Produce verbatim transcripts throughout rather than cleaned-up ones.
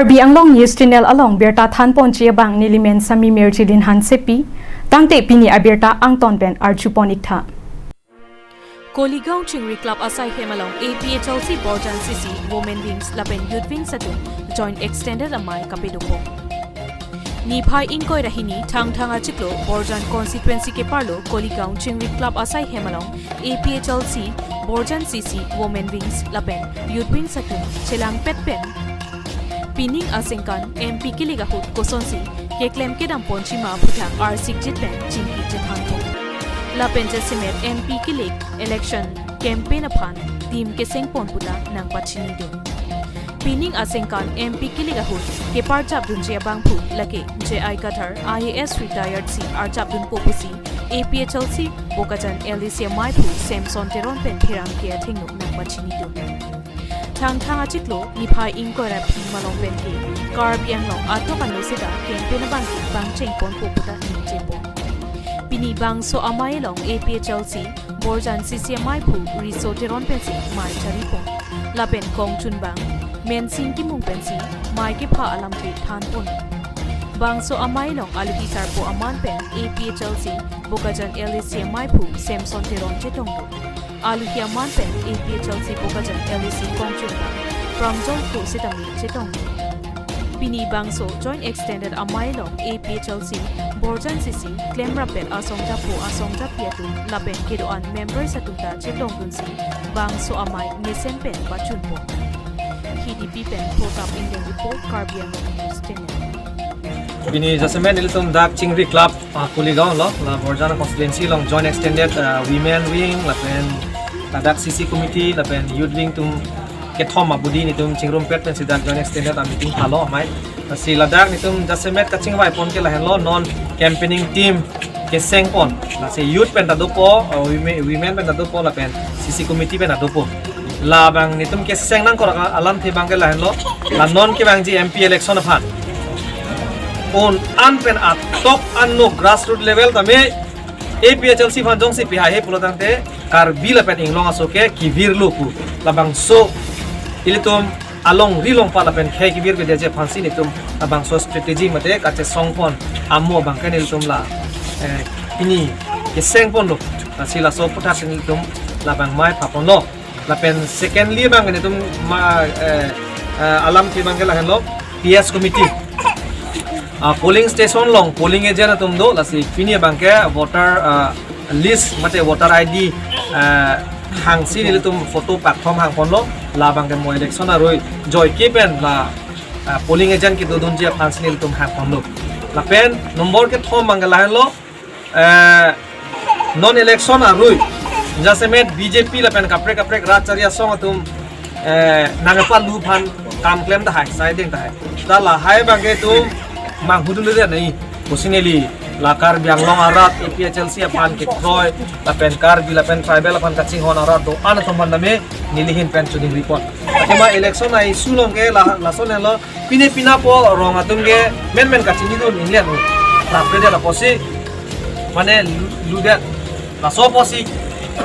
Karbi Anglong News Channel along birta thanponji abang nelimen Sami Mirjilin Hansepi, tangte pini abirta angton pen arjupon iktha. Koligaon Chingri Club asai hem along A P H L C Borjan C C Women Wings lapen Youth Wings atum Joint Extended amei kapedopo. Niphai ingkoi ra hini Thangthang achiklo Borjan constituency keparlo Koligaon Chingri Club asai hem along A P H L C Borjan C C Women Wings lapen Youth Wings atum chelangpet pen pining asengkan M P kilik ahut kosonsi keklem kedamponji ma aphuthak arsikjit pen chingki chethanpo. Lapen jasemet M P kilik election campaign aphan team kesengpon puta nangpachinidun. Pining asengkan M P kilik ahut keparjapdunji abangphu lake J I Kathar I A S retired si arjapdunpo pusi A P H L C Bokajan L A C amei aphu Samson Teron pen pherangke athengno nangpachinidun. Thangthang achiklo niphai ingkoi ra phli malom pen ke Karbi Anglong atok ano seta campaign abang ke pangchengponpo puta ningjepo. Pini bangso amei along A P H L C Borjan C C amei aphu Riso Teron pensi mei charipon. Lapen kongchunbang Mensing Timung pensi mei kepha alamthe thanpon. Bangso amei along aluhi sarpo aman pen A P H L C Bokajan L A C amei aphu Samson Teron chetongdun. Aluhi aman pen A P H L C Bokajan L A C kongchunbang Pramjolphu sitame chetongdun. Pini bangso Joint Extended amei along A P H L C Borjan C C klemrappet asong japo asong japi atum lapen kedo-an members atum ta chetongdunsi bangso amei mesen pen pachunpo. K D P pen Protap Engleng report, Karbi Anglong News Channel. Pini jasemet nelitum dak Chingri Club, ah, Koligaon lo, la Borjan constituency along Joint Extended, ah, Women Wing, lapen ladak C C Committee, lapen Youth Wing atum kethom abudi nelitum chingrumpet pensi dak Joint Extended a-meeting phalo amei. Lasi ladak nelitum jasemet kachingvai pon ke lahenlo, non campaigning team kesengpon. Lasi youth pen ta dopo, uh, women, women pen ta dopo, lapen C C committee pen ta dopo. Labang nelitum keseng nangkok alamthe abang ke lahenlo, la non kevangji M P election aphan. Un-an pen atok ano grassroots level tame A P H L C aphan jongsi pihai he pulo tangte Karbi lapen Inglong aso ke kevirlo pu. Labangso ilitum alongri longpat lapen khei kevir kedeji aphansi nelitum labangso strategy mate kachesongpon amo abang ke nelitum la, eh, pini kesengponlo. Lasi laso aphuthak nelitum labang mei phaponlo. Lapen secondly abang nelitum ma, eh, eh, alamthe abang ke lahenlo P S committee. Ah, polling station along polling agent atum do, lasi pini abang ke voter, ah, list mate voter I D, ah, hangsi nelitum photo pakthom hangponlo, labang ke mo election arui joike pen la, ah, polling agent kedodunji aphansi nelitum hangponlo. Lapen number kethom abang ke lahenlo, eh, non election arui jasemet B J P lapen kaprek kaprek rat chari asong atum, eh, nangpalu aphan kam klem tahai, sai ding tahai. Ta lahai abang ke itum manghudunde nai. Pusi neli la Karbi Anglong arat A P H L C aphan kekroi lapen Karbi lapen tribal aphan kachinghon arat do-an atum aphan tame neli ahin pen choding report. Athema election a-issue along ke la, lason lo pine pina po rong atum ke menmen kachinidun inglian ho. Rapre dia lapusi mane lu, ludet. Laso pusi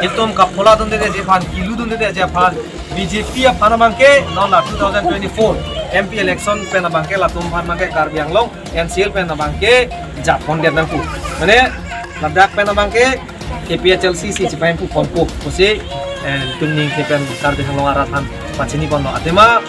itum kaphola dunde aphan, kilu dunde aphan, B J P aphan abang ke non la two thousand twenty-four M P election pen abang ke latum aphan abang ke Karbi Anglong N C L pen abang ke japon det nangpu. Mane ladak pen abang ke A P H L C si chipai puponpo pusi, eh, itum ningke pen Karbi Anglong arat aphan pachiniponlo. Athema,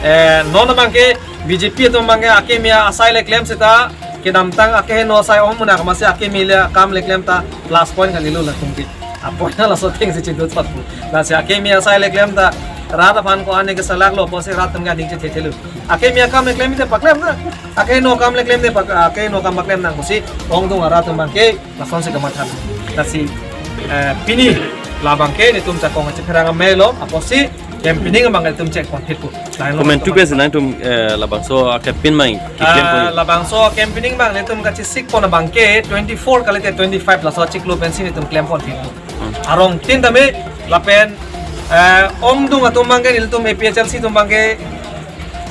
eh, non abang ke B J P atum abang ke akimi asai le klem seta kedamtang akeheno asai ong munak masi akimi le kam le klem ta plus point kalilo latum ke. A-point na laso thengsi chidut patpu. Lasi akimi asai le klem ta rat aphan ko-an ke salaklo pusi rat atum ke aning chethethelo. Akimi akam le klem te paklem na. Akeheno akam le klem te pak, akeheno akam paklem nang pusi ongdung arat atum abang ke lasonsi kamatha. Lasi, eh, pini labang ke nelitum chakong chepherang amei lo, apotsi campaigning abang nelitum chekpon phitpo. Lahenlo komentu pen si nangtum, eh, labangso campaign abang keklem, ah, pon labangso campaigning abang nelitum kachesikpon abang ke twenty-four kalite twenty-five laso achiklo pensi nelitum klempon phitpo. Hmm. Arongtin tame lapen, eh, ongdung atum abang ke nelitum A P H L C atum abang ke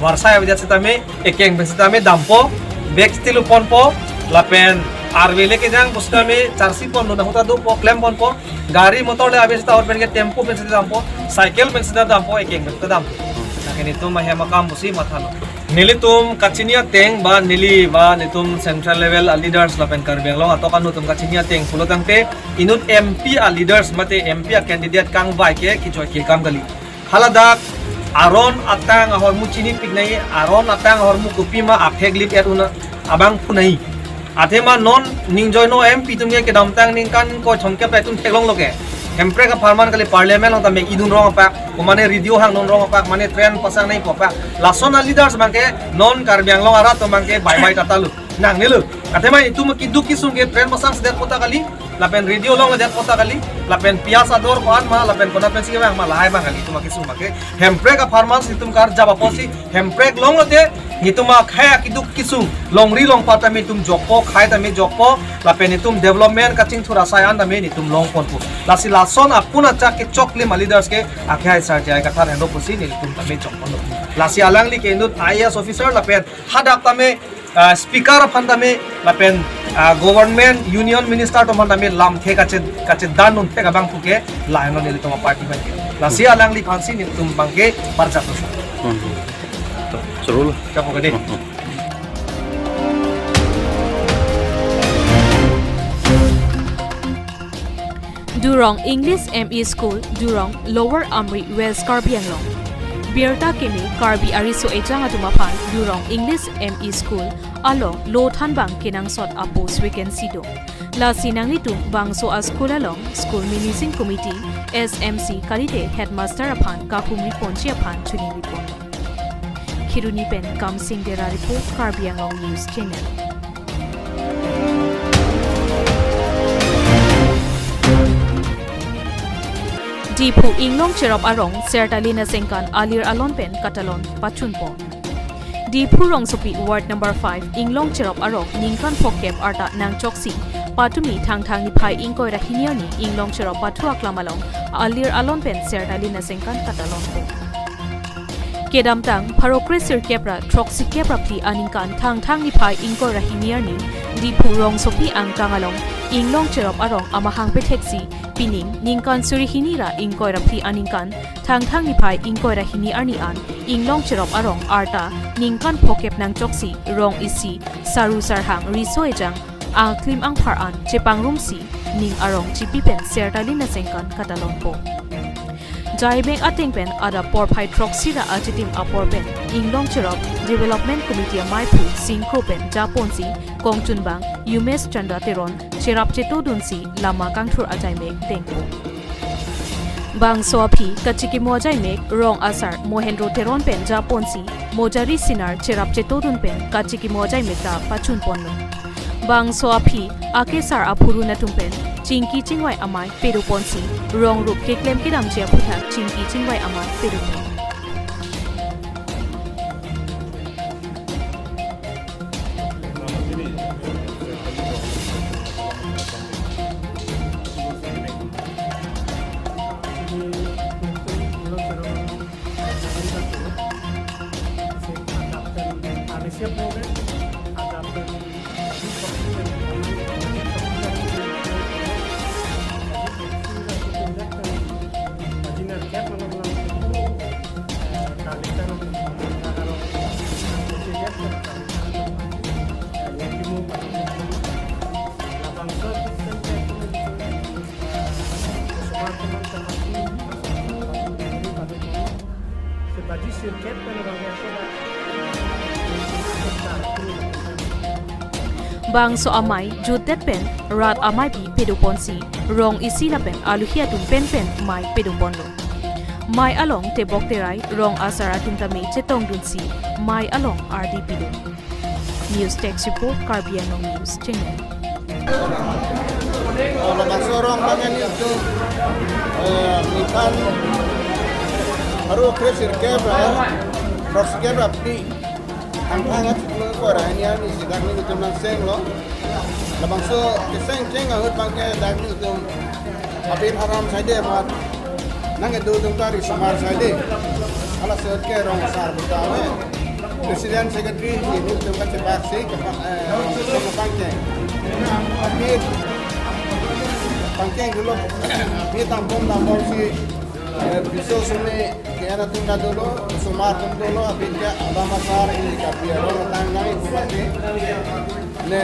varsai avedetsi tame ekeng pen sitame dampo, bag still ponpo, lapen arve le kejang pusitame charsi ponlo, na huta dopo, klemponpo, gari motor le ave sita ahut pen ke tempo pen sita dampo, cycle pen sita dampo, ekeng pen sita dampo. Lake nelitum ahem akam pusi mathalo. Nelitum kachini ateng ba neli ba netum central level a leaders lapen Karbi Anglong atok anu atum kachini ateng pulo tangte inut M P a leaders mate M P a candidate kangvai ke kejoi kekam kali. Haladak aron atang ahormu chinipik nai, aron atang ahormu kopima aphek lip et una abang pu nai. Athema non ningjoino M P atum ke kedamtang ningkan ko chomkep atum theklonglo ke. Hemprek apharman kali parliament along tame idun rong apak, ko mane radio hang non rong apak, mane train pasang nai po apak. Lason a leaders abang ke non Karbi Anglong arat atum abang ke bye bye tata lo. Nangnelo. Athema itum keduk kesung ke train pasang sedet kota kali, lapen radio along sedet kota kali, lapen piyaj ador ko-an ma, lapen kona pensi kevang ma, lahai abang kali itum kesung abang ke. Hemprek apharman si itum karjap apotsi, Hemprek longlote, itum akhei akeduk kesung, longri longpat tame itum jokpo, khai tame jokpo, lapen itum development kachingthur asai an tame itum longponpo. Lasi lason apun achak kechoklim a leaders ke akhei asar jai kathar hendo pusi itum tame jokponlo. Lasi alangli ke inut I A S officer lapen hadak tame, ah, speaker aphan tame lapen, ah, government union minister atum aphan tame lamthe kache, kachedan unthek abang puke lahenlo nelitum aparty abang ke. Lasi alangliphansi nelitum abang ke parjap lo. Hmm. Seru lah. Siapa gede? Hmm, hmm. Durong English M E School, Durong, Lower Amri, West Karbi Anglong. Birta keme Karbi ariso ejang atum aphan Durong English M E School along lo thanbang kenangsot a post vacancy do. Lasi nanglitum bangso a school along School Managing Committee, S M C, kalite headmaster aphan kahumri ponji aphan chuningri pon. Kheroni pen Kamsing Dera report, Karbi Anglong News Channel. Diphu Inglong Cherop arong Sertalin Asengkan alir alon pen katalon pachunpon. Diphu rongsopi ward number five Inglong Cherop arong ningkan phokep arta nangchoksi patumi Thangthang niphai ingkoi ra hini arni Inglong Cherop pathu aklam along alir alon pen Sertalin Asengkan katalonpo. Kedamtang pharo kre sirkep ra throksi kep ra phli aningkan Thangthang niphai ingkoi ra hini arni Diphu rongsopi angkang along Inglong Cherop arong amahang petheksi pining ningkan suri hini ra ingkoi ra phli aningkan Thangthang niphai ingkoi ra hini arni an Inglong Cherop arong arta ningkan phokep nangchoksi rong isi saru sarhang riso ejang angklim angphar an chepangrumsi ning arong chipi pen Sertalin Asengkan katalonpo. Jaimek ateng pen adap porphai throksi ra achitim apor pen Inglong Cherop Development Committee amaiphu Singkro pen japonsi kongchunbang Umesh Chandra Teron cherap chetodunsi lama kangthur ajaimek dengpo. Bangso aphi kachikimo ajaimek rong asar Mohendro Teron pen japonsi Mojari Sinar cherap chetodun pen kachikimo ajaimek ta pachunponlo. Bangso aphi akesar aphurun atum pen chingki chingvai amei pedoponsi rong rup keklem kedamji aphuthak chingki chingvai amei pedopon. Bangso amei jutdet pen rat ameipi pedoponsi rong isi lapen aluhi atum penpen mei pedoponlo. Mei along tebok terai rong asar atum tame chetongdunsi mei along ardi pidun. News Desk Report, Karbi Anglong News Channel. Labangso arong abang ke nelitum, eh, ningkan pharo kre sirkep ra throksi kep ra phli Thangthang achiklo ingkoi ra hini arni si dak nelitum nangchenglo. Labangso kecheng cheng ahut abang ke dak nelitum aphi haram saide amat nangkedo atum ta risomar saide. Hala sir ke rong asar buta ave. President secretary nelitum kachepaksi kepa, eh, rong asar pangcheng. Aphi pangcheng dolo. Aphi tampon tampon si Eh, piso sumi ke-en atum ta dolo, osomar atum dolo, apin ke alam asar ili Karbi arong tang nang ibu mati. Ne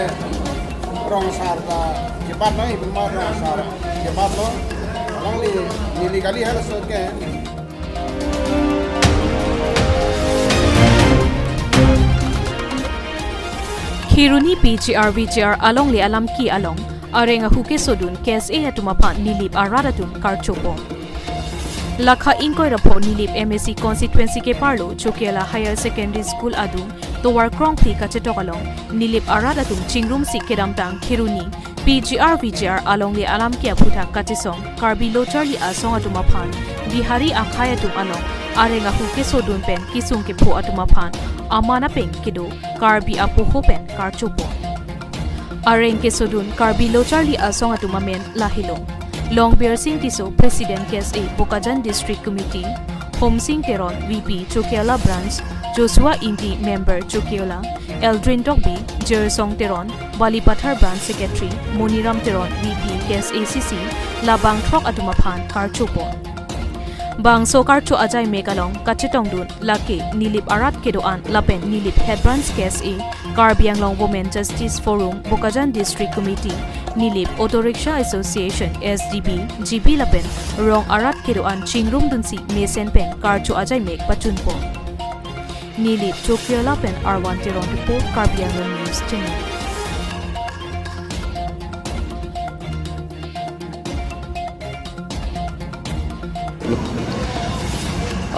rong asar ta kepat nang ibu ma rong asar kepat lo. Alangli neli kali hal so ke. Kheroni P G R V G R alongle alam ke along areng ahu kesodun K S A atum aphan Nilip arat atum karchopo. Lakha ingkoi ra pho Nilip M A C constituency keparlo Chokihola Higher Secondary School adung tovar krongphli kachetok along Nilip arat atum chingrumsi kedamtang Kheroni P G R V G R alongle alam ke aphuthak kachesong Karbi Lo Charli Asong atum aphan Bihari akhei atum along areng ahu kesodun pen kesung kepho atum aphan aman apeng kedo Karbi apoho pen karchopo. Areng kesodun Karbi Lo Charli Asong atum amen lahelo: Longbirsing Tisso, President K S A Bokajan District Committee, Homsing Teron, V P Chokihola Branch, Joshua Ingti, Member Chokihola, Eldrin Tokbi, Jersong Teron, Balipathar Branch Secretary, Moniram Teron, V P K S A C C, labang throk atum aphan karchopo. Bangso karcho ajaimek along kachetongdun lake Nilip arat kedo-an lapen Nilip Head Branch K S A, Karbi Anglong Women Justice Forum, Bokajan District Committee, Nilip Auto Rickshaw Association, S D B, G B lapen rong arat kedo-an chingrumdunsi mesen pen karcho ajaimek pachunpo. Nilip Chokihola pen Arwan Teron report, Karbi Anglong News Channel.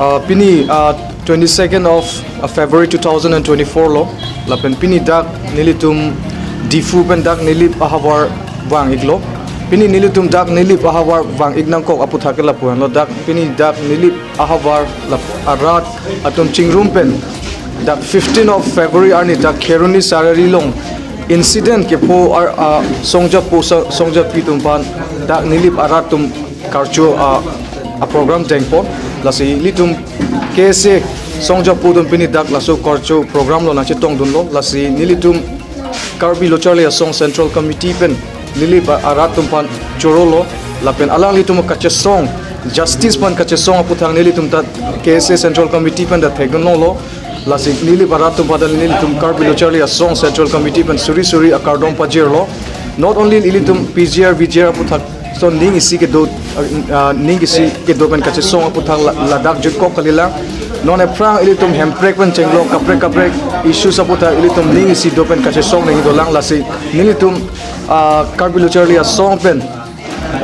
Uh, pini, uh, twenty-second of, uh, February two thousand and twenty-four lo, lapen pini dak nelitum Diphu pen dak Nilip ahavar vang-iklo. Pini nelitum dak Nilip ahavar vang-ik nangkok aphuthak ke lapu-an lo, dak pini dak Nilip ahavar lap arat atum chingrum pen dak fifteen of February arni dak Kheroni Sarari along incident kepho ar, a, songjapo sa-, songjapi atum aphan dak Nilip arat atum karcho a, a program dengpo. Lasi ilitum K S A songjapo atum pini dak laso karcho program lo nangchetongdunlo. Lasi nelitum Karbi Lo Charli Asong Central Committee pen Nilip arat atum aphan chorolo, lapen alanglitum kachesong, justice aphan kachesong aphuthak nelitum ta K S A Central Committee pen ta thekdunlonglo. Lasi Nilip arat atum aphan ta nelitum Karbi Lo Charli Asong Central Committee pen suri suri akardom pajirlo. Not only ilitum P G R, V G R aphuthak so ning isi kedo, ah, ning isi kedo pen kachesong aphuthak la-, ladak jutkok kalilang. Non ephrang ilitum Hemprek pen chenglok kaprek kaprek issues aphuthak ilitum ning isi do pen kachesong nangji dolang. Lasi nelitum, ah, Karbi Lo Charli Asong pen,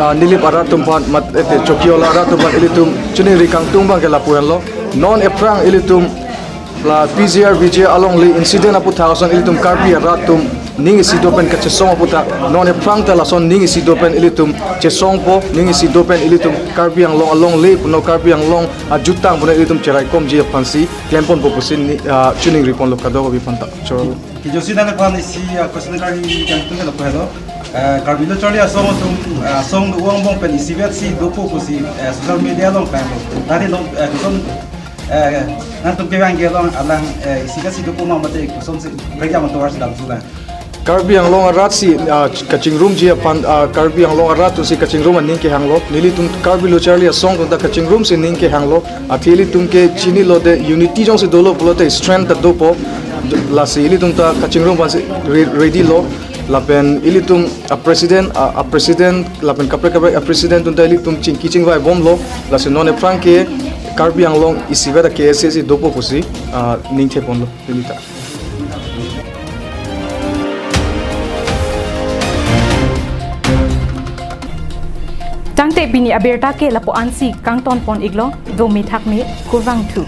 ah, Nilip arat atum aphan mat ete Chokihola arat atum aphan ilitum chiningri kangtung abang ke lapu-an lo. Non ephrang ilitum la P G R V G R alongle incident aphuthak ason ilitum Karbi arat atum ning isi do pen kachesong aphuthak, non ephrang ta lason ning isi do pen ilitum chesongpo, ning isi do pen ilitum Karbi Anglong alongle puno Karbi Anglong ajutang puno ilitum cheraikomji aphansi klemponpo pusi ni, ah, chiningri ponlo kadokave aphanta. Choro. Kejutsi nanglitum aphan isi, ah, question kangtung ke lapu-an lo. Eh, Karbi Lo Charli Asong atum, eh, asong do-ong bong pen isivet si dopo pusi, eh, social media along klanglo. Tadi along, eh, koson, eh, nangtum kevang ke along alang, eh, isivet si dopo ma mate kosonsi prekya ma tovar si damsulang. Karbi Anglong arat si, ah, kachingrumji aphan, ah, Karbi Anglong arat atum si kachingrum aning kehanglo. Nelitum Karbi Lo Charli Asong atum ta kachingrumsi ning kehanglo. Athe ilitum ke chinilo de unity jongsi dolo pulote strength ta dopo. Lasi ilitum ta kachingrum aphansi re-, ready lo. Lapen ilitum a president, a, a president, lapen kaprek kaprek a president atum ta ilitum chingki chingvai bomlo. Lasi non ephrang ke Karbi Anglong isivet a K S A si dopo pusi, ah, ning theponlo, neli ta. Tangte pini abirta ke lapu-ansi kangtonpon-iklo, do mithak me, kurvangthu.